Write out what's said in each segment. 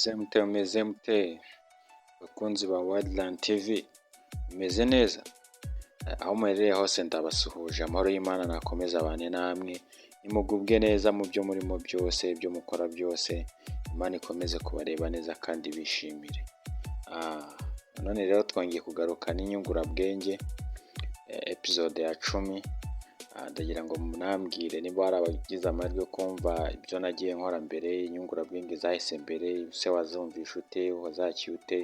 Mumeze mute, mumeze mute bakunzi ba Wildland TV? Mumeze neza aho muherereye hose? Ndabasuhuje. Amahoro y'Imana nakomeze abane namwe, nimugubwe neza mu byo murimo byose, ibyo mukora byose. Imana ikomeze kubareba neza kandi bishimire. None rero twongeye kugaruka n'inyungurabwenge, episode ya 10. Ndagira ngo munambwire niba hari abagize amahirwe yo kumva ibyo nagiye nkora mbere, inyungurabwenge zahise mbere. Ese wazumvisha ute? Wazakiye ute?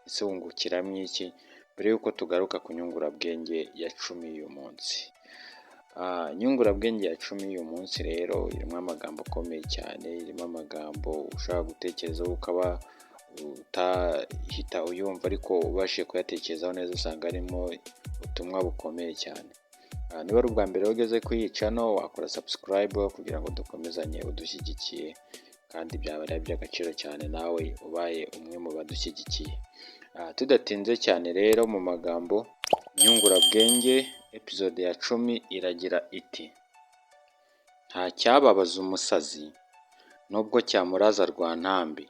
Ese wungukiramo iki? Mbere y'uko tugaruka ku nyungurabwenge ya 10 y'uyu munsi. Inyungurabwenge ya 10 y'uyu munsi rero irimo amagambo akomeye cyane, irimo amagambo ushobora gutekerezaho ukaba utahita uyumva, ariko ubashije kuyatekerezaho neza usanga harimo ubutumwa bukomeye cyane. Niba ari ubwa mbere ugeze kuri iyi channel, wakora subscribe kugira ngo dukomezanye udushyigikiye, kandi byaba ari iby'agaciro cyane nawe ubaye umwe mu badushyigikiye. Tudatinze cyane rero mu magambo, inyungurabwenge episode ya 10 iragira iti: "Nta cyababaza umusazi nubwo cyamuraza rwantambi,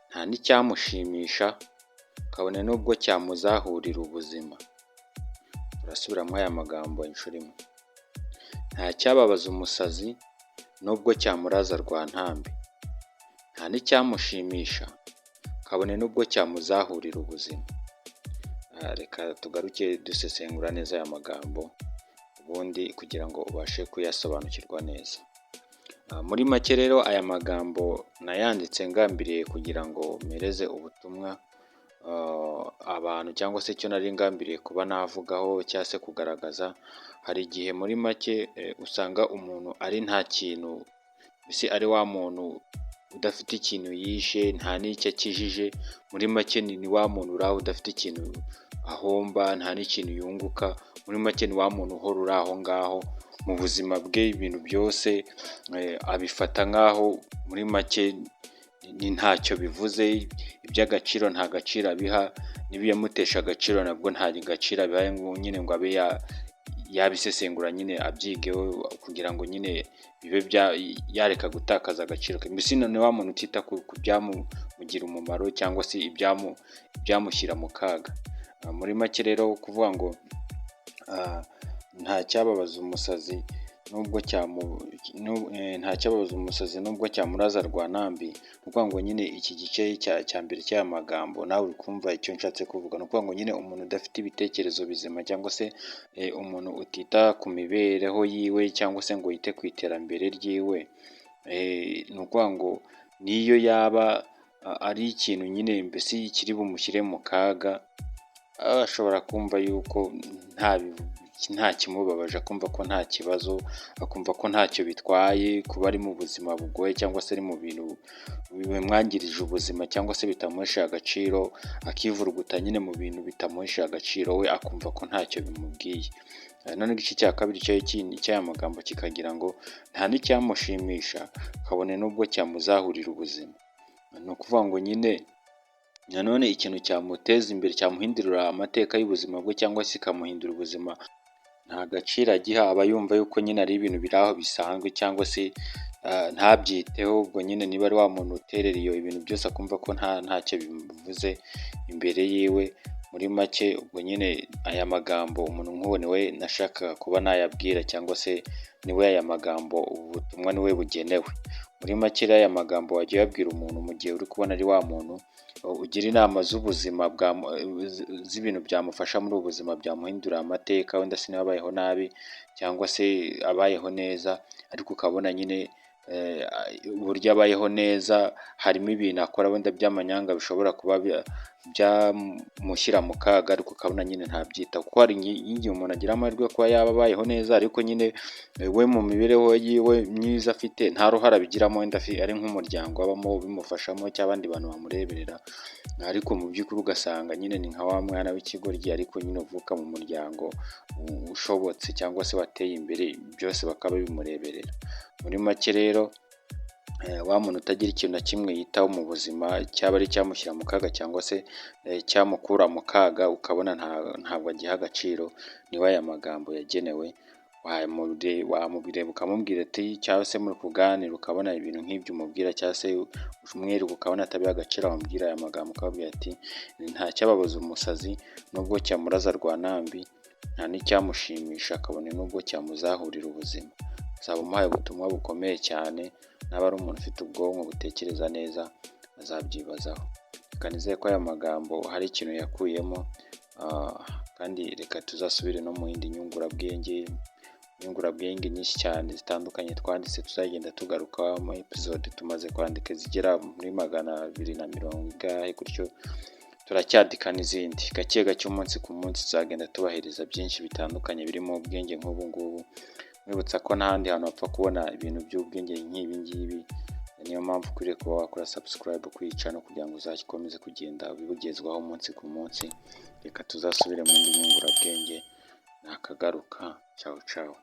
nta n'icyamushimisha kabone n'ubwo cyamuzahurira ubuzima." Turasubiramo aya magambo inshuro imwe: nta cyababaza umusazi nubwo cyamuraza rwantambi, nta n'icyamushimisha kabone n'ubwo cyamuzahurira ubuzima. Reka tugaruke dusesengura neza aya magambo ubundi kugira ngo ubashe kuyasobanukirwa neza. Muri make rero, aya magambo nayanditse ngambiriye kugira ngo mpereze ubutumwa abantu, cyangwa se icyo nari ngambiriye kuba navugaho cyangwa se kugaragaza. Hari igihe muri make usanga umuntu ari nta kintu, mbese ari wa muntu udafite ikintu yishe, nta n'icyo akijije. Muri make ni wa muntu uri aho udafite ikintu ahomba, nta n'ikintu yunguka. Muri make ni wa muntu uhora uri aho ngaho mu buzima bwe, ibintu byose abifata nk'aho muri make ni ntacyo bivuze, iby'agaciro nta gaciro abiha, n'ibiyamutesha agaciro nabwo nta gaciro abiha ngo nyine ngo abe yabisesengura nyine abyigeho kugira ngo nyine bibe yareka gutakaza agaciro ke. Mbese ni wa muntu utita ku byamugira umumaro cyangwa se ibyamushyira mu kaga. Muri make rero, kuvuga ngo nta cyababaza umusazi nubwo nta cyababaza umusazi nubwo cyamuraza rwantambi, ni ukuvuga ngo nyine iki gice cya mbere cy'aya magambo, nawe uri kumva icyo nshatse kuvuga. Ni ukuvuga ngo nyine umuntu udafite ibitekerezo bizima, cyangwa se umuntu utita ku mibereho yiwe, cyangwa se ngo yite ku iterambere ryiwe, ni ukuvuga ngo n'iyo yaba ari ikintu nyine mbese kiri bumushyire mu kaga, ashobora kumva yuko nta kimubabaje, akumva ko nta kibazo, akumva ko ntacyo bitwaye kuba ari mu buzima bugoye, cyangwa se ari mu bintu bimwangirije ubuzima, cyangwa se bitamuhesheje agaciro, akivuruguta nyine mu bintu bitamuhesheje agaciro, we akumva ko ntacyo bimubwiye. None igice cya kabiri cy'aya magambo kikagira ngo nta n'icyamushimisha kabone n'ubwo cyamuzahurira ubuzima. Ni ukuvuga ngo nyine nanone ikintu cyamuteza imbere, cyamuhindurira amateka y'ubuzima bwe, cyangwa se ikamuhindura ubuzima, nta gaciro agiha. Aba yumva yuko nyine ari ibintu biri aho bisanzwe, cyangwa se ntabyiteho. Ubwo nyine niba ari wa muntu uterera iyo ibintu byose, akumva ko ntacyo bimuvuze imbere yiwe. Muri make ubwo nyine aya magambo umuntu nk'uwo niwe nashakaga kuba nayabwira, cyangwa se niwe aya magambo, ubu butumwa niwe bugenewe. Muri make rero, aya magambo wajya uyabwira umuntu mu gihe uri kubona ari wa muntu ugira inama z'ubuzima, z'ibintu byamufasha muri ubu buzima, byamuhindurira amateka, wenda se niba abayeho nabi cyangwa se abayeho neza, ariko ukabona nyine uburyo abayeho neza harimo ibintu akora wenda by'amanyanga bishobora kuba byamushyira mu kaga, ariko ukabona nyine ntabyitaho. Kuko hari nk'igihe umuntu agira amahirwe yo kuba yaba abayeho neza, ariko nyine we mu mibereho yiwe myiza afite nta ruhare abigiramo, wenda ari nk'umuryango abamo ubimufashamo cyangwa abandi bantu bamureberera, ariko mu by'ukuri ugasanga nyine ni nka wa mwana w'ikigoryi, ariko nyine uvuka mu muryango ushobotse cyangwa se wateye imbere, byose bakaba bimureberera. Muri make rero, wa muntu utagira ikintu na kimwe yitaho mu buzima, cyaba ari icyamushyira mu kaga cyangwa se cyamukura mu kaga, ukabona ntabwo agiha agaciro, niwe aya magambo yagenewe. Wamureba ukamubwira ati, cyangwa se muri kuganira ukabona ibintu nk'ibyo umubwira, cyangwa se umwereka ukabona atabiha agaciro, wamubwira aya magambo ukababwira ati: "Nta cyababaza umusazi nubwo cyamuraza rwanambi, nta n'icyamushimisha kabone nubwo cyamuzahurira ubuzima." Uzaba umuhaye ubutumwa bukomeye cyane, naba ari umuntu ufite ubwonko butekereza neza azabyibazaho. Reka nizere ko aya magambo hari ikintu yakuyemo, kandi reka tuzasubire no mu yindi nyungurabwenge nyinshi cyane zitandukanye twanditse, tuzagenda tugaruka mu episode tumaze kwandika zigera muri 200 ingahe gutyo, turacyandika n'izindi gake gake, umunsi ku munsi tuzagenda tubahereza byinshi bitandukanye birimo ubwenge nk'ubu ngubu. Mwibutsa ko n'ahandi hantu wapfa kubona ibintu by'ubwenge nk'ibi ngibi, niyo mpamvu ukwiriye kuba wakora subscribe kwica no kugira ngo uzakomeze kugenda ubigezwaho umunsi ku munsi. Reka tuzasubire mu yindi nyungurabwenge, nakagaruka. Ciao ciao.